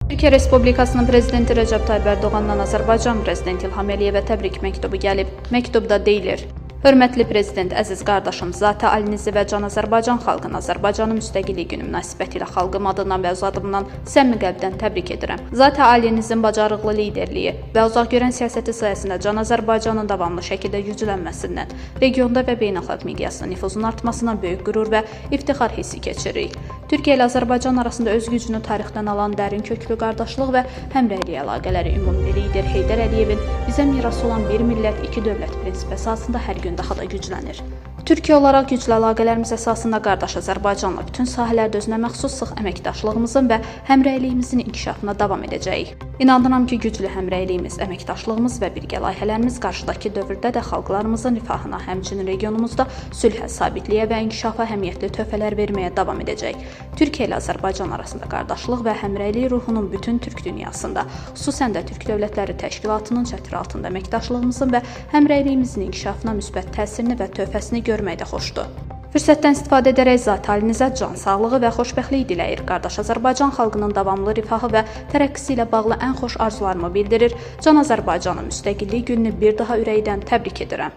Türkiyə Respublikasının prezidenti Rəcəb Tayyib Ərdoğandan Azərbaycan prezidenti İlham Əliyevə təbrik məktubu gəlib. Məktubda deyilir: Hörmətli prezident, əziz qardaşım, zati alinizi və can Azərbaycan xalqını Azərbaycanın müstəqillik günü münasibətilə xalqım adından və öz adımdan səmimi qəlbdən təbrik edirəm. Zati alinizin bacarıqlı liderliyi və uzaqgörən siyasəti sayəsində can Azərbaycanın davamlı şəkildə güclənməsindən, regionda və beynəlxalq miqyasda nüfuzun artmasından böyük qürur və iftixar hissi keçiririk. Türkiyə ilə Azərbaycan arasında öz gücünü tarixdən alan dərin köklü qardaşlıq və həmrəylik əlaqələri ümumilli lider Heydər Əliyevin bizə miras olan bir millət, iki dövlət prinsipi əsasında hər gün daha da güclənir. Türkiyə olaraq güclü əlaqələrimiz əsasında qardaş Azərbaycanla bütün sahələrdə özünə məxsus sıx əməkdaşlığımızın və həmrəyliyimizin inkişafına davam edəcəyik. İnanıram ki, güclü həmrəyliyimiz, əməkdaşlığımız və birgə layihələrimiz qarşıdakı dövrdə də xalqlarımızın rifahına, həmçinin regionumuzda sülhə, sabitliyə və inkişafa əhəmiyyətli töhfələr verməyə davam edəcək. Türkiyə ilə Azərbaycan arasında qardaşlıq və həmrəylik ruhunun bütün türk dünyasında, xüsusən də Türk Dövlətləri Təşkilatının çətiri altında əməkdaşlığımızın və həmrəyliyimizin inkişafına müsbət təsirini və töhfəsini görmək də xoşdur. Fürsətdən istifadə edərək zat alinizə can sağlığı və xoşbəxtlik diləyir. Qardaş Azərbaycan xalqının davamlı rifahı və tərəqqisi ilə bağlı ən xoş arzularımı bildirir. Can Azərbaycanın müstəqillik gününü bir daha ürəkdən təbrik edirəm.